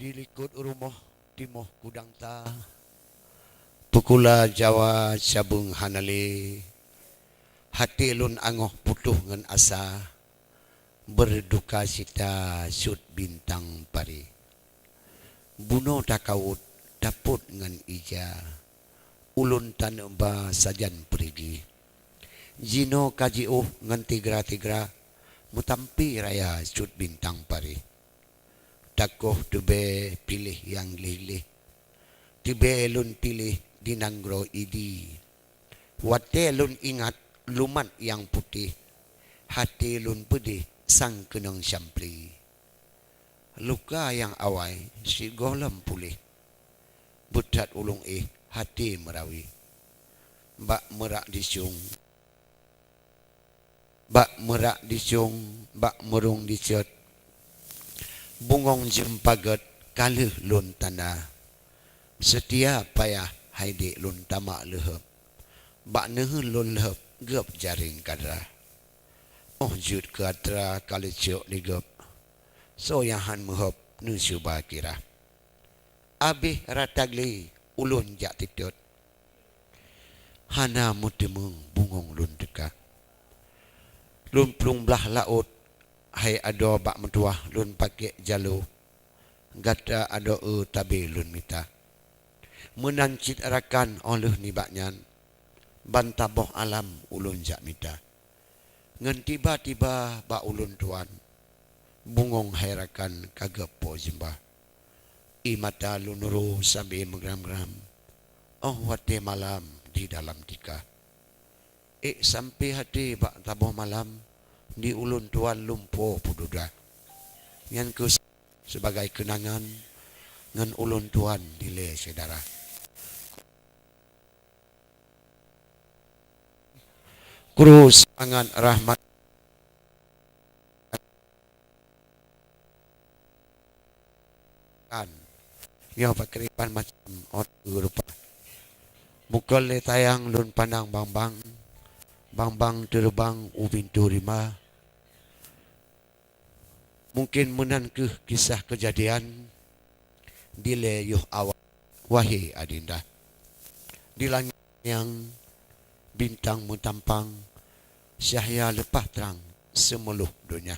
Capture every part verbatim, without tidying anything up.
Di likot rumoh timoh kudang ta, peukula Jawa cabeueng hana lé. Até lôn angoh putôh ngon asa, beurduka cita cut bintang pari. Bunoe takawot tapot ngon ija, ulôn taneuk ba sajan peurigi. Jinoe ka jiôh ngon tigra-tigra, meutampi raya cut bintang pari. Takoh teubée piléh nyang gleh-gleh, teubée lôn piléh di nanggroe Idi. Watée lôn ingat lumat nyang putéh, até lôn peudeh sang keunong campli. Luka nyang awai sigohlom puléh, beuthat ulôn éh até meurawi. Bak meurak dicong, bak meurak dicong, bak meurông dicot, bungöng jeuem pagét ka lheueh lôn tanda. Seutia payah hai dék lôn tamak leuheueb, bak neuheun lôn lheueb geueb jaréng kadra. Óh jeuet keu atra ka leucok lé geueb, soe nyang han meuhöb neucuba kira. Abéh rata glé ulôn jak titot, hana meuteumeung bungöng lôn teuka. Lôn plueng blaih laôt, hai adoe bak meutuwah lôn pakék jaloe, gata adoe tabé lôn mita. Meunan cit rakan óh lheueh nibak nyan, ban taboh alam ulôn jak mita. Ngon tiba-tiba bak ulôn tuan, bungöng hai rakan ka geupoh jimbah. Ie mata lôn ro sabé meugram-gram, óh watée malam di dalam tika. Ék sampoe até bak taboh malam, di ulôn tuan lumpoe peududa. Nyan kheueh seubagai keunangan ngon ulôn tuan dilée syedara. Kru seumangat rahmat. Kan. Nyoe pakriban macam ot rupa. Bukon lé tayang lôn pandang bang-bang, bang-bang teureubang u pintoe rima. Mungken meunan kheueh kisah keujadian dilée yoh awai, wahé adinda. Di langét nyang bintang meutampang, cahya leupah trang seumeulôh donya.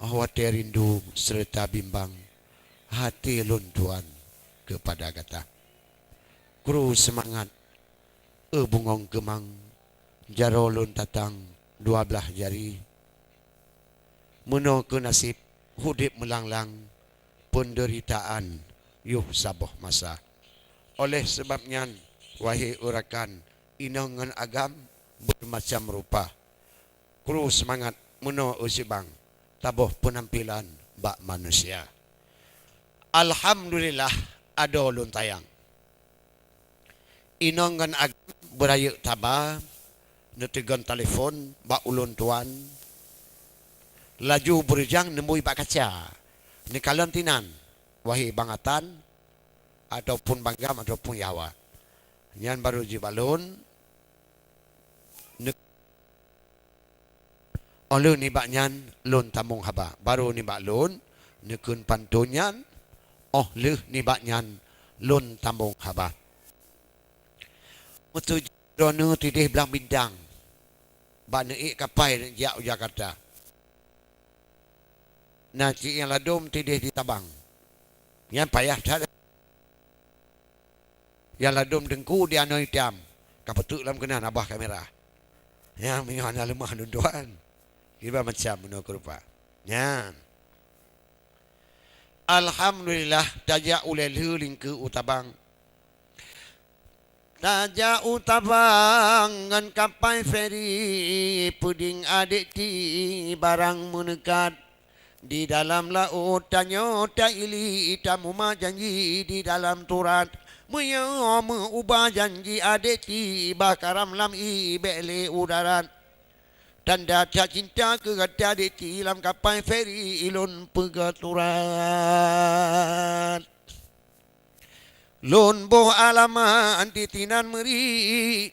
Óh watée rindu seureuta bimbang, até lôn tuan keupada gata. Kru seumangat, eu bungöng keumang, jaroe lôn tatang dua blaih jari. Meunoe kheueh naseb udeb meulang-lang, peundeuritaan yoh saboh masa. Oleh sabab nyan, wahé eu rakan, inong ngon agam, beumacam rupa. Kru seumangat meunoe eu sibang, taboh peunampilan bak manusia. Alhamdulillah, adoe lôn tayang. Inong ngon agam beurayeuk taba, neuteugon telepon bak ulôn tuan, laju beureujang neubui bak kaca, neukalon tinan, wahé bang atan, ataupun bang gam, ataupun yawa. Nyan barô jibak lôn, óh lheueh nibak nyan lôn tambong haba. Barô nibak lôn neukheun pantôn nyan, óh lheueh nibak nyan lôn tambong haba. Meutuju droeneuh tideh blang bintang, bak neuék kapai neujak u Jakarta. Na cit nyang ladôm tideh di Sabang. Nyan payah that. Nyang ladôm teungku di anoe itam, ka peuteuk lam keunan abah kamera. Nyang meunyoe hana leumah lôn tuan, kiban macam meunoe keurupa. Nyan. Alhamdulillah, tajak ulée lheueh lingkeu u Tabang. Tajak u Tabang ngon kapai feri, peuding adek ti barang meuneukat. Di dalam laôt tanyoe taili, tamuma janji di dalam turat. Meunyoe meu-ubah janji adek ti, bah karam lam ié bék lé u darat. Tanda that cinta keu gata adek ti, lam kapai feri lôn peugah turat. Lôn boh alamat di tinan meuri,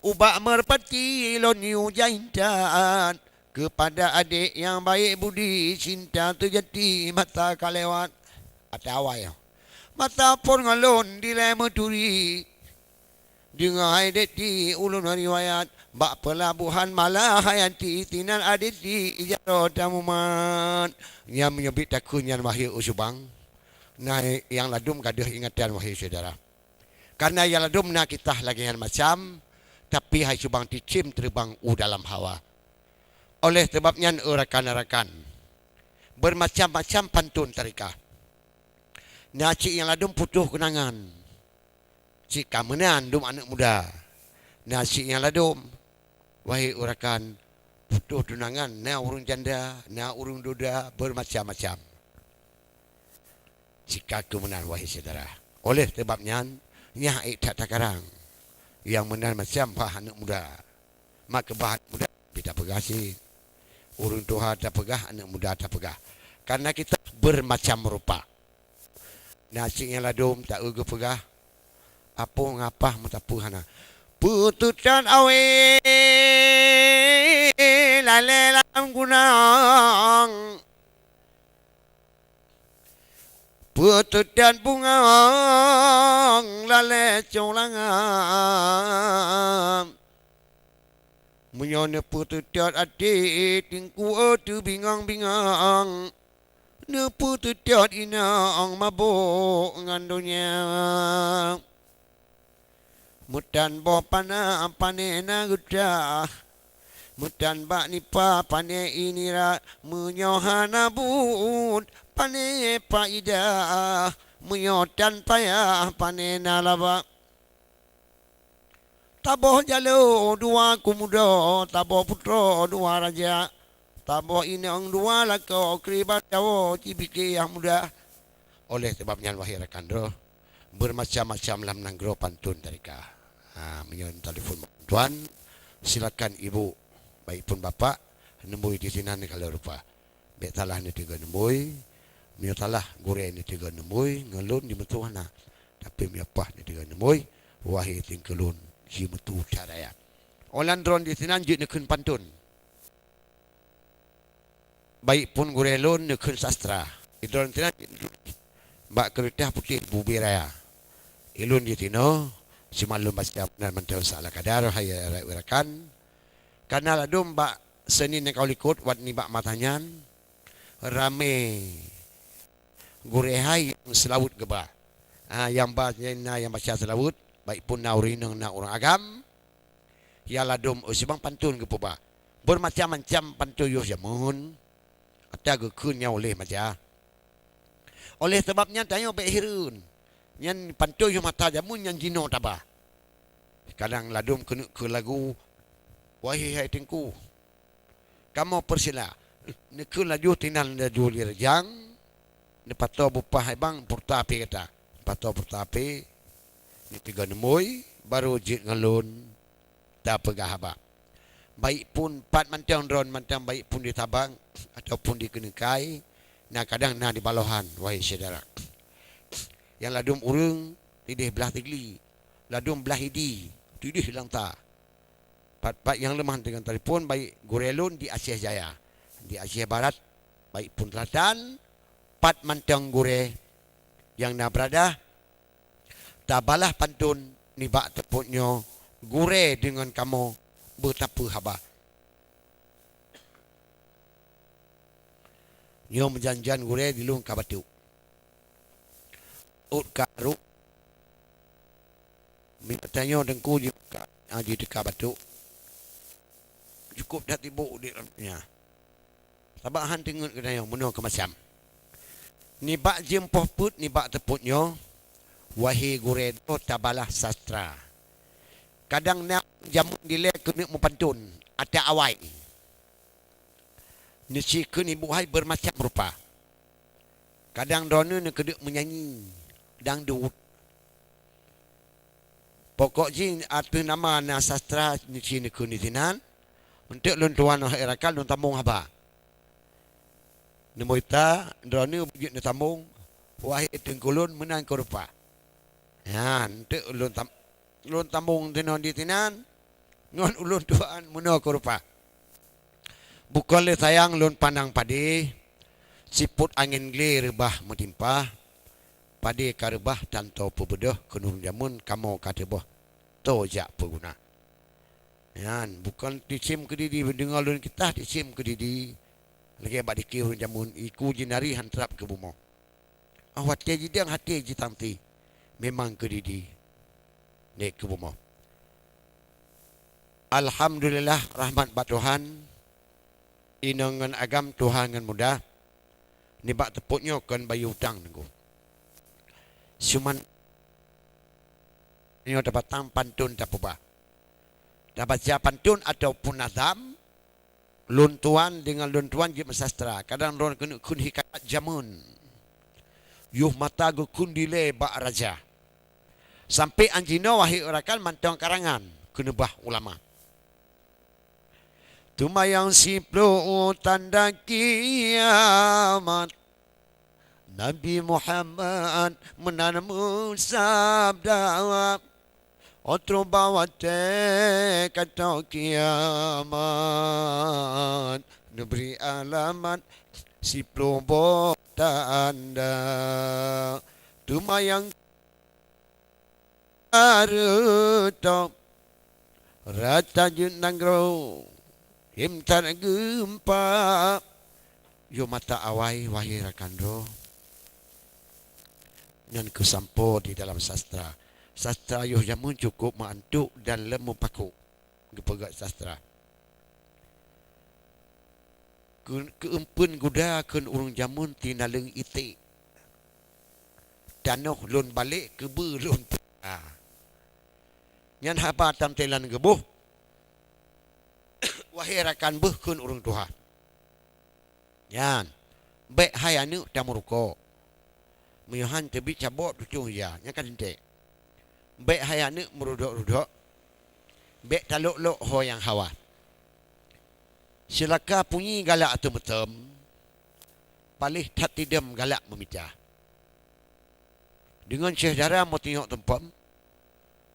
ubak meurpati lôn yue jaintan. Keupada adek nyang baek budi, cinta teujadi masa ka lewat. Ata awai. Mata phôn ngon lôn dilèe meuturi. Deungoe hai deti ulôn riwayat, bak peulabohan Malahayanti sinan adeti ijaroe tamumat. Nyan meunyoe bit takheun nyan wahé usubang. Nah, nyang ladôm gadôh ingatan wahé syedara. Kareuna nyang ladôm na kisah lagèe nyan macam, tapi hai subang cicém teubang u dalam hawa. Oleh sabab nyan, rakan-rakan, beumacam-macam pantôn taréka. Na cit nyang ladôm putôh keunangan, cit ka meunan dum aneuk muda. Na cit nyang ladôm, wahé rakan, putôh tunangan, na ureueng janda, na ureueng duda, beumacam-macam. Cit ka keu meunan, wahé syedara. Oleh sabab nyan, nyak ék that takarang. Nyang meunan macam bah aneuk muda. Maka bah aneuk muda pih tapeugah cit. Ureueng tuha tapeugah, aneuk muda tapeugah. Kareuna kita beumacam rupa. Na cit nyang ladôm taeu geupeugah, apong apah meusapeue hana. Peuteutan awé lalé lam gunong. Peuteutan bungong lalé cong langang. Meunyoe neupeuteutot até teungku, teubingong-bingong, neupeuteutot inong mabök ngon donya. Meutan boh pana pané na geudah, meutan bak nipa pané i nira, meunyoe hana buet pané paidah, meunyoe tan payah pané na laba. Taboh jaloe dua kumudo, taboh putroe dua raja, taboh inong dua lakoe, keuriban jawoe cibike nyang muda. Oleh sabab nyan, wahé rakan droe, beumacam-macam lam nanggroe pantôn taréka. Ha, meunyoe telepon tuan, silakan ibu, baik pun bapak, neubui di sinan kalau rupa. Bèk salah neuteugon neubui. Meunyoe salah gurèe neuteugon neubui, ngon lôn jimeutuah na. Tapi meunyoe paih neuteugon neubui, wahé teungku lôn jimeutuah that raya. Óh lheueh droen di sinan jeuet neukheun pantôn. Baik pun gurèe lôn neukheun sastra. Droen sinan bak keureutah putéh bubé raya. Ilôn jitinoe, siman lôn baca meunan mantong seala kadar, hai rakan-rakan. Kareuna ladôm bak Senin nyang ka likot, wat nibak masa nyan, ramé gurèe hai nyang seulaweuet geuba. Ah, nyang ba, na nyang baca seulaweuet, baik pun na ureueng inong, na ureueng agam, nyang ladôm, oh, sibang pantôn geupeuba. Beumacam-macam pantôn yoh jameun, ata geukheun nyang ulèh maja. Oleh sabab nyan, tanyoe bèk hireuen. Nyan pantôn yoh masa jameun nyan jinoe taba. Kadang ladôm keuneuk keu lagu, wahé hai teungku, kamoe peusila. Neukheun laju sinan laju lé reujang, neupato bupah hai bang purta apé gata. Pato purta apé, neuteugon neubui, barô jeuet ngon lôn tapeugah haba. Baik pun pat mantong droen mantong, baik pun di Sabang ataupun di Keuneukay, na kadang na di Balohan, wahé syedara. Nyang ladôm ureueng tidéh blah Sigli, ladôm blah Idi, tidéh Langsa. Pat-pat nyang leumah deungon telepon, baik gurèe lôn di Aceh Jaya, di Aceh Barat, baik pun Selatan, pat mantong gurèe nyang na beurada, tabalaih pantôn nibak teupôt nyoe, gurèe deungon kamoe beusapeue haba. Nyoe meujan-jan gurèe di lôn ka batuk. Ôt ka rôk. Meunyoe tanyoe teungku jiteuka, ah, jiteuka batuk, cukôp that sibôk udép lam donya. Sabab han teungeut geutanyoe meunoe keumacam. Nibak jeuem poh peuet nibak teupôt nyoe, wahé gurèe droe tabalaih sastra. Kadang na jameun dilèe keuneuk meupantôn, ata awai. Neuci kheun ibu hai beumacam rupa. Kadang droeneuh neukeuneuk meunyanyi dangdut. Pokok jih ateueh nama na sastra neuci neukheun disinan, eunteuk lôn tuan hai rakan lôn sambông haba. Neumita droeneuh beujeuet neusambông, wahé teungku lôn meunan keu rupa. Nyan, eunteuk lôn tam-, lôn sambông teunoe disinan ngon ulôn tuan meunoe keu rupa. Bukon lé sayang lôn pandang padé, sipot angén glé reubah meutimpa, padé ka reubah tanto peubeudôh keu ureuëng jameun kamoe ka teuboh. Toe jak peuguna. Nyan, bukon tisem keudidi, deungoe lôn kisah tisem keudidi. Lagée bak dikeue ureuëng jameun, iku jinari han trab keu bumoe. Óh watée jidong até jitanti, memang keudidi. Nyan keu bumoe. Alhamdulillah, rahmat bak Tuhan. Inong ngon agam, tuha ngon muda. Nibak teupot nyoe kon bayeue utang nunggu. Cuman nyoe tabatang pantun tapeubah. Tabaca pantun ataupun nazam, lôn tuan deungon lôn tuan jeuet meusastra. Kadang droe keuneuk kheun hikayat jameun. Yoh mata geukheun dilée bak raja. Sampoe 'an jinoe wahé rakan mantong karangan keuneubah ulama. Teumayang siploh tanda kiamat. Nabi Muhammad meunan meusabda, "Utroe bah watée ka tô kiamat, neubri alamat siploh boh tanda." Teumayang Areutob rata jeuet nanggroe, him that geumpa. Yoh mata awai, wahé rakan droe, nyan keuh sampoe di dalam sastra. Sastra yoh jameun cukôp meuantok dan lom meupaku geupeugah sastra. Keu-, keueumpeuen guda kheun ureuëng jameun tinaleueng iték. Tanoh lôn balek keubeue lôn peugah. Nyan haba tamtailan geuboh, wahé rakan beuh kheun ureuëng tuha. Nyan, bék hai aneuëk tameurukok. Meunyoe han teubiet cabok tucong ija, nyan ka teuntée. Bék hai aneuëk meurudok-rudok, bék talok-lok ho nyang hawa. Seulaka punyi galak ateueh meuteum, paléh that tidem galak meumita. Deungon syedara meutunyok tumpom,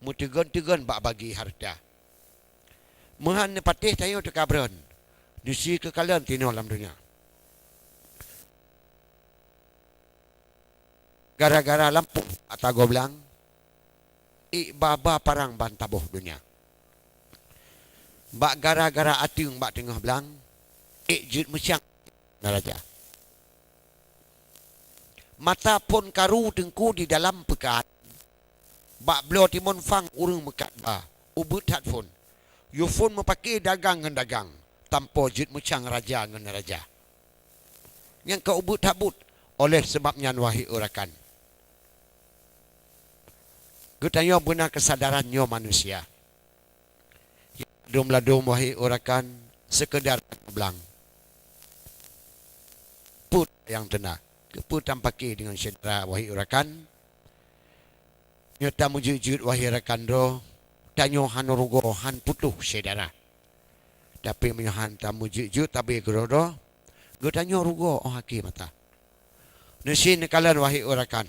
meuteugon-teugon bak bagi hareuta. Meuhan neupatéh tanyoe teuka brön, deusi keukalon tinoe lam donya. Gara-gara lampôh ata goblang, ék ba-ba parang ban taboh donya. Bak gara-gara ateueng bak teungoh blang, ék jeuet meucang na raja. Mata phon karu teungku di dalam peukan, bak bloe timon fang ureuëng meukat ba, ubeuet that phon. Yue phon meupaké dagang ngon dagang, tampo jeuet meucang raja ngon raja. Nyang ka ubeuet that buet, oleh seubab nyan wahé rakan, geutanyoe beuna keusadaran nyoe manusia. Ladôm-ladôm wahé rakan, seukeudar blang. Peue nyang teuna, keupeue tampaké deungon syedara wahé rakan? Nyoe tameujeuet-jeuet wahé rakan droe, tanyoe hana rugoe han putôh syedara. Tapi meunyoe han tameujeuet-jeuet tabé keudroe-droe, geutanyoe rugoe óh akhé masa. Neusie neukalon wahé rakan,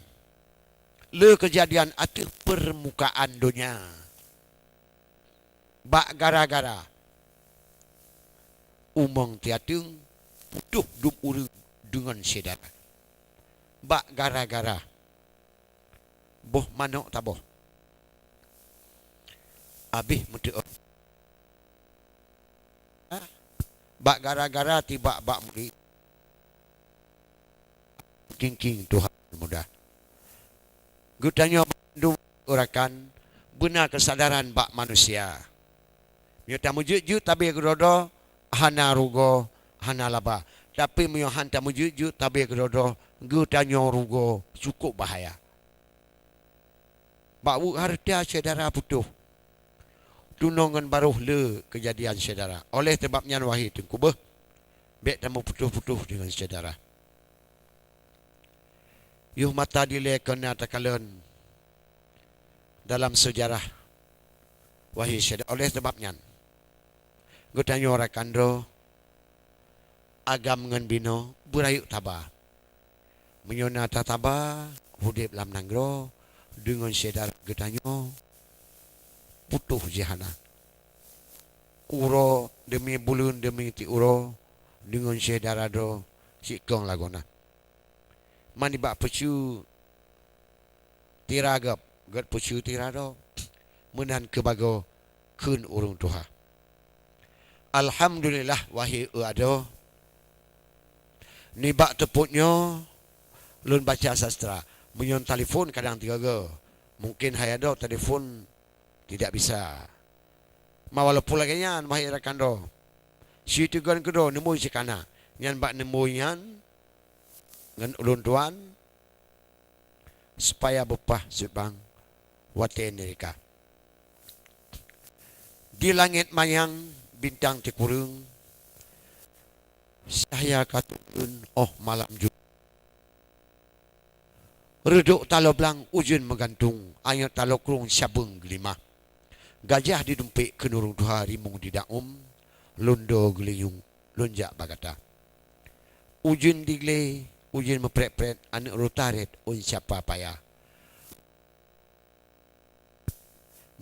le keujadian ateueh peurmukaan donya. Bak gara-gara umong tiateueng putôh dum ureuëng deungon syedara. Bak gara-gara boh manok taboh, abéh meuteuôt. Bak gara-gara tibak bak murit, kingking Tuhan muda. Geutanyoe bandum rakan beuna keusadaran bak manusia. Meunyoe tameujeuet-jeuet tabé keudroe-droe, hana rugoe, hana laba. Tapi meunyoe han tameujeuet-jeuet tabé keudroe-droe, geutanyoe rugoe cukôp bahaya. Bak weuek hareuta syedara putôh, tunoe ngon barôh le keujadian syedara. Oleh seubab nyan wahé teungku beuh, bék tameuputôh-putôh deungon syedara. Yoh mata dilée keu na takalon dalam seujarah wahé syedara. Oleh seubab nyan, geutanyoe rakan droe, agam ngon binoe beurayeuk taba. Meunyoe na tataba udeb lam nanggroe deungon syedara geutanyoe, putôh jih hana. Uroe deumi buleuen deumi tiep uroe deungon syedara droe sikong lagoena. Man nibak peue Tira gob, gét peucue tira droe. Meunan keuh bagoe kheun ureuëng tuha. Alhamdulillah, wahé eu adoe. Nibak teupôt nyoe, lôn baca sastra. Meunyoe talifon kadang teugaga. Mungken hai adoe talifon tidak bisa. Ma walaupun lagée nyan, wahé rakan droe, siteugön keudroe neumui sikana. Nyan bak neumui nyan ngon ulôn tuan, supaya beupah seuet bang watée nirika. Di langét manyang bintang teukureueng, cahya ka turun óh malam Jumat. Reudok taloe blang ujeuen meugantung, anyot taloe krueng syabeueng geulimah. Gajah di dumpék kheun ureuëng tuha, rimueng di daum, lôn do geulinyueng, lôn jak bak gata. Ujeuen di glé, ujeuen meuprét-prét, aneuëk rota rét ôn sapa paya.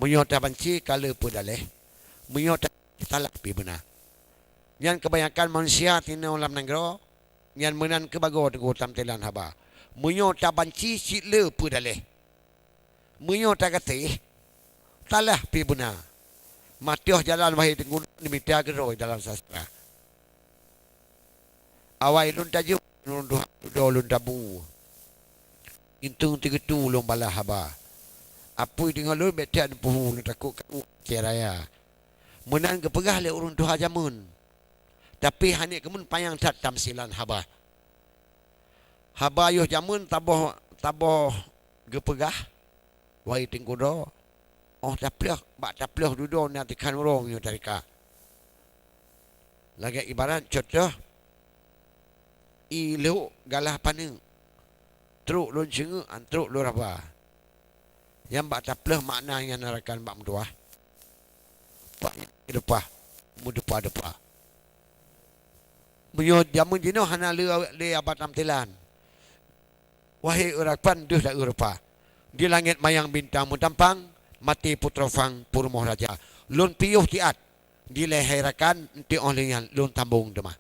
Meunyoe tabanci ka le peudaléh, meunyoe ta-, talah pih beuna. Nyan keubanyakan manusia tinoe lam nanggroe, nyan meunan keuh bagoe teungku tamthilan haba. Meunyoe tabanci cit le peudaléh, meunyoe tagaséh, talah pih beuna. Matoh jalan wahé teungku neumita keudroe dalam sastra. Awai lôn tajok, lôn duha, dudoe lôn tabu. Intung teugetu lôn balaih haba. Apui deungoe lôn bék that neupeuhu, lôn takot karu até raya. Meunan geupeugah lé ureuëng tuha jamén. Tapi hana keumeun panyang that tamsilan haba. Haba yoh jamén taboh, taboh geupeugah, wahé teungku droe, óh taplôh, bak taplôh dudoe na teukan uroe meunyoe tarika. Lagée ibarat contoh, ie lhok galah paneuk, trok lôn ceungeuk, an trok lôn raba. Nyang bak taplôh makna nyan rakan bak meutuah. Pak nyang deupah, meudeupah-deupah. Meunyoe jamén jinoe hana le, le haba tamthilan. Wahé eu rakan deuh da eu rupa. Di langét manyang bintang meutampang, maté putroe Fang peurumoh raja. Lôn piôh tiat, dilée hai rakan, eunteuk óh lheueh nyan lôn tambong teuma.